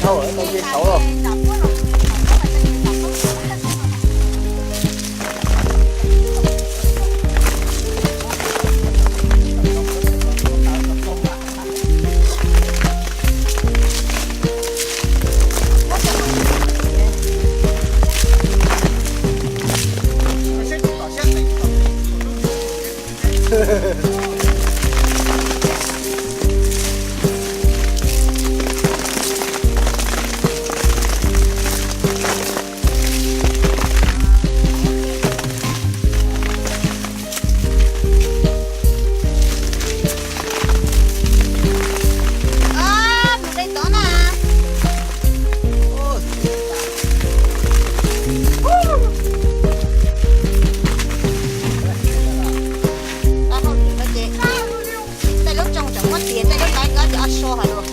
Tau nce saud los. Tej lub tsoog tseem muab tias tej lub laiv kov ces ob sua hais lus.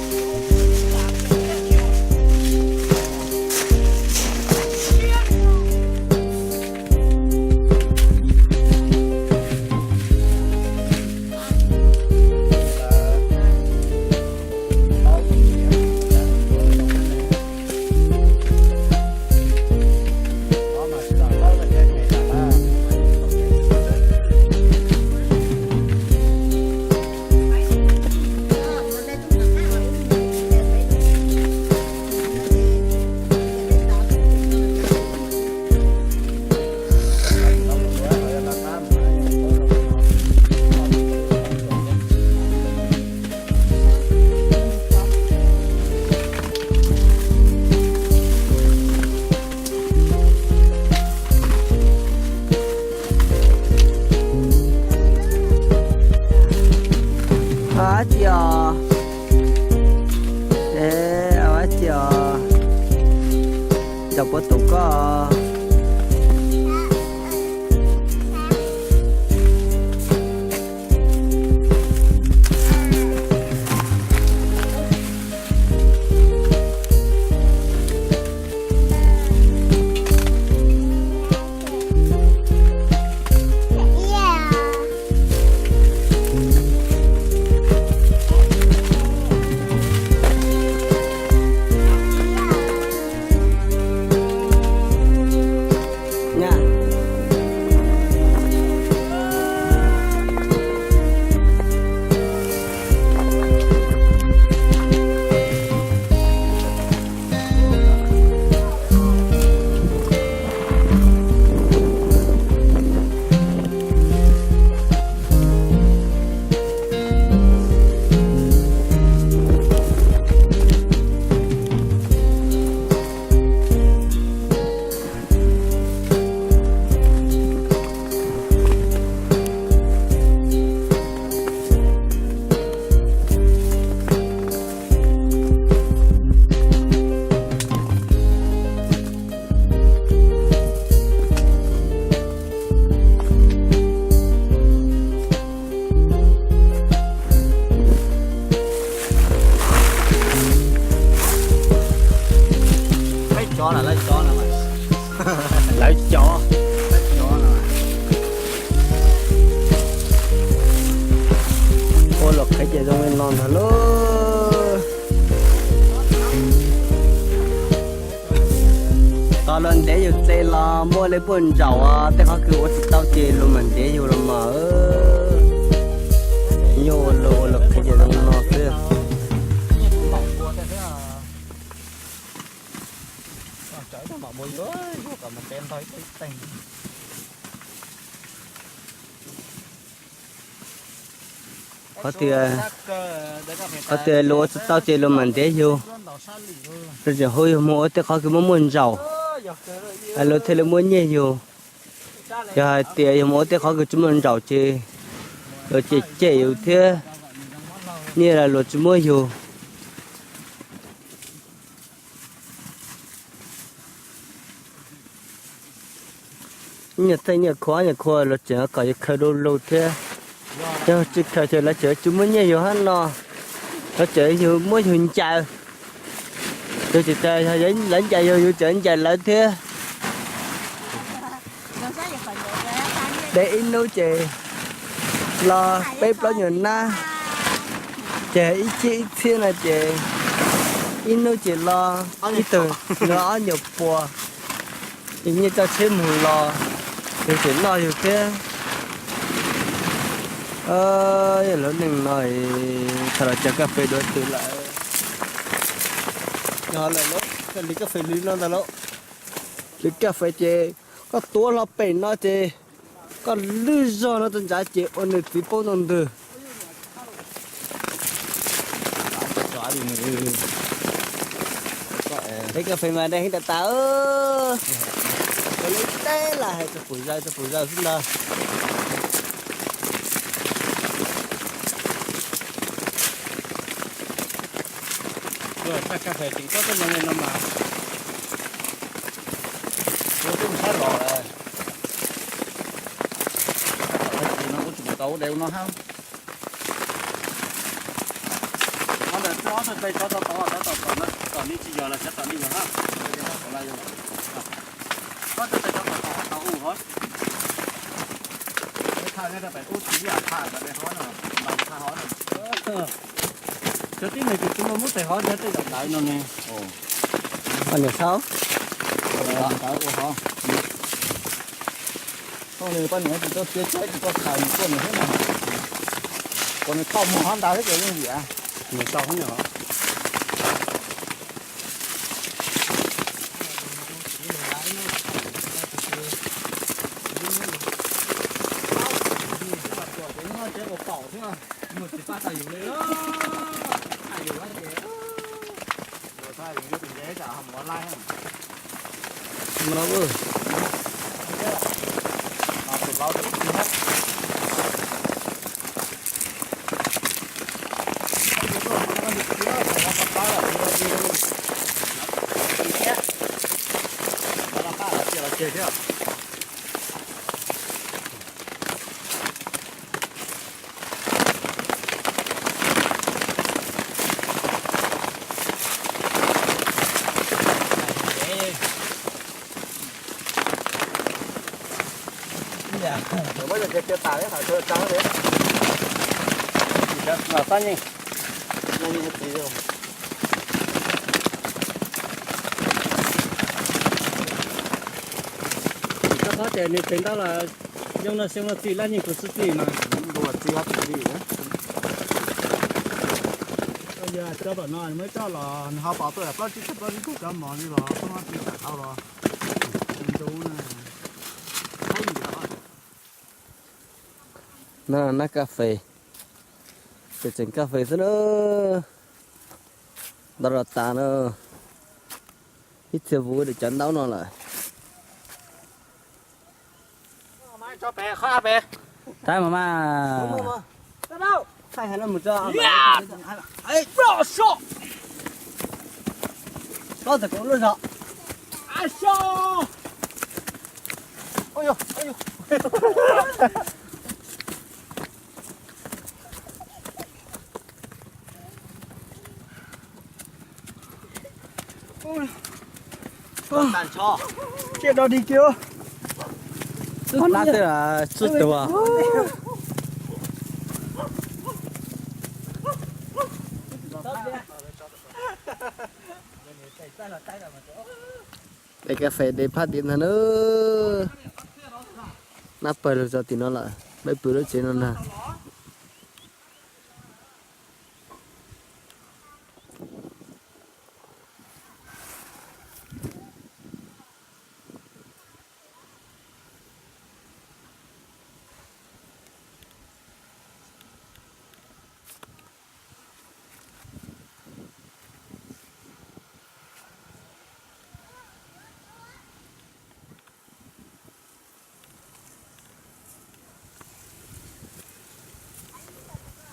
Au dab tsi os? Au dab tsi os? Cov puab tus koj. Lawv cov, lawv cov, lawv cov no. Ua luam qhev ces zoo li no ntag lauj. Tos luag ntev yus hle los muaj li puag ntsaum os, tej qhov kws ua tsis tau ces luag mam ntev yus los mas. Nyuj ua luam, ua luam qhev ces zoo no xwb. Qhov tias, qhov tias luag ua tsis tau ces luag mam ntev yus, luag tseem hu yus mus ua tej qhov kws muaj muaj ntsaum, luag thiaj li muab nyiaj yus. Yog hais tias yus mus ua tej qhov kws tsis muaj ntsaum ces luag cem cem yus thiab, nyiaj los luag tsis muab yus. Nyiaj txeej nyiaj khua nyiaj khua luag tseem kom yus khaws du lug thiab. Yog tsis khaws ces lawv tseem tsis muab nyiaj yus hab no, lawv tseem yus muab yus ncaws. Yus tsis tas yog lawv ncaws yus, yus tseem ncaws lawv thiab. Deb ib hnub ces los peb plaub nyuag nab, ces ib txhiab ib txhiab no ces Ib hnub ces los ib tug los ob nyuag pua, ces nyiaj coj tsheb mus los, yus tseem noj yus thiab. Yog lub neej no, thaum los cog kas fes dua twg lawm. Yog lawm lauj, koj li kas fes li no ntag lauj. Li kas fes ces koj tuav hlo pem no ces koj lwj zog no rau ntshav ces ua nws txiv poob rau ntwg. Li kas fes mas dai heev tas tas. Ua li teb los hais txog pum zaws txog pum zaws xwb ntag. Txaj kas fes tseem koj tuaj no mas, ua twb mus sab los lawm. Tsis no kuv tsis mus tau ua dej ua no hab. Ob ntawd twb ob tug tes tso tau tod, cov tom tom no tom ni tsis yog los cov tom ni yog hab. Ob tug tes tso tom tom tau u hov. Thaij nyob rau pem ub tsis yam thaij cov tes hov no, npais thaij hov no. Cov tib neeg tus tsis muaj muab tes hov nrhiav tej zaum ntawd no ne. Poj niam saub. Ntawd ua hov. Poj niam tsis tau txiav tsaib tsis tau thaij nws tuaj nws xwb no. Kom nws thauj muag hov ntawd xwb ces yeej yam. Nws tau hov no. Koj qhov tias nws tseem ntau los, xyoo no xyoo no txi lab nyeej kuv xwb txi mas. Yog cov tom no muab coj los nws ho pom tuaj plaub tsib tug plaub tsib tug cov mos li los tub no tsis kam tau los. Ntoo na. No nab kas fes, ces tseem kas fes xwb na. Ntau los tas na. Ib txhia vuv rau cov ntaub no lawm. Tab mas mas. Thaij hais no mus tso. Thaij thaij lub zog. Tsiaj dog dig kiag. Xwb tab twb xwb tuag. Es kas fes de phaj diav ntag na. Nab pawg lug tso tim no lawm, peb pw lub tsev no ntag.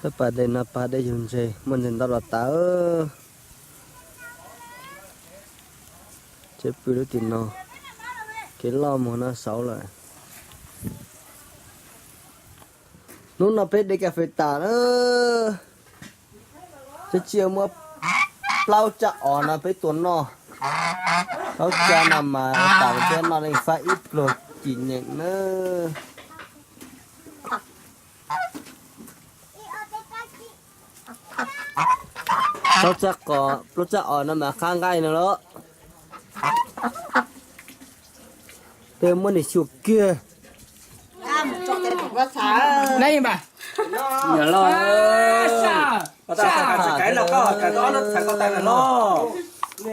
Tab pas dej no pas dej yug ntses, muaj ntses ntau los tas. Ces pw lub tim no, kev loj mus no saud lawm. Hnub no peb de kas fes tas na. Tib tsiaj muab plaub tsab os no peb tua noj. Plaub tsab no mas tas thiab noj leej fab ib pluag kis nyeem na. Plaub txaj qos plaub txaj os no mas qab nqaij no los. Peb muab nws xyuas kiag.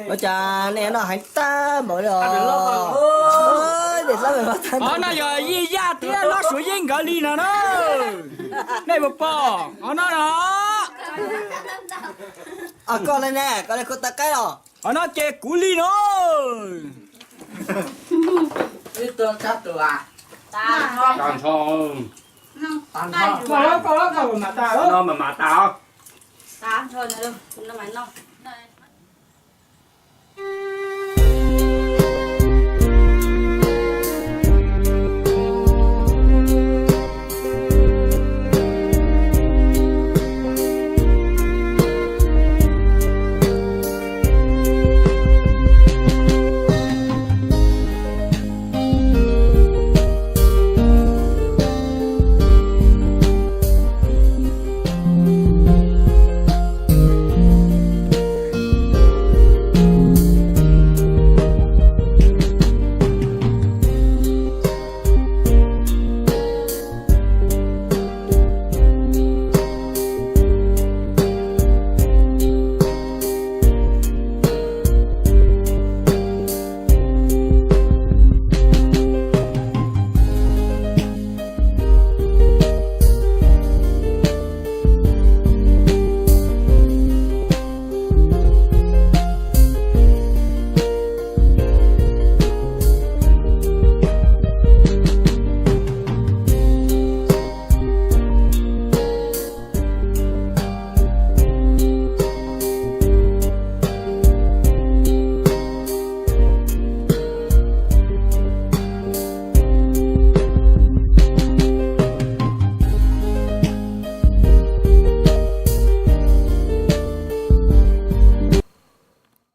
Ua cas nej noj heev tag npaum li os? Qhov no yog Yij Yaj thiab Lob Suav Yeeb nkawd li no na. Nej puas pom qhov no no? Koj li ne, koj li kuv tau qaib os. Qhov no ces kuv li no. Koj los koj los koj mam tas.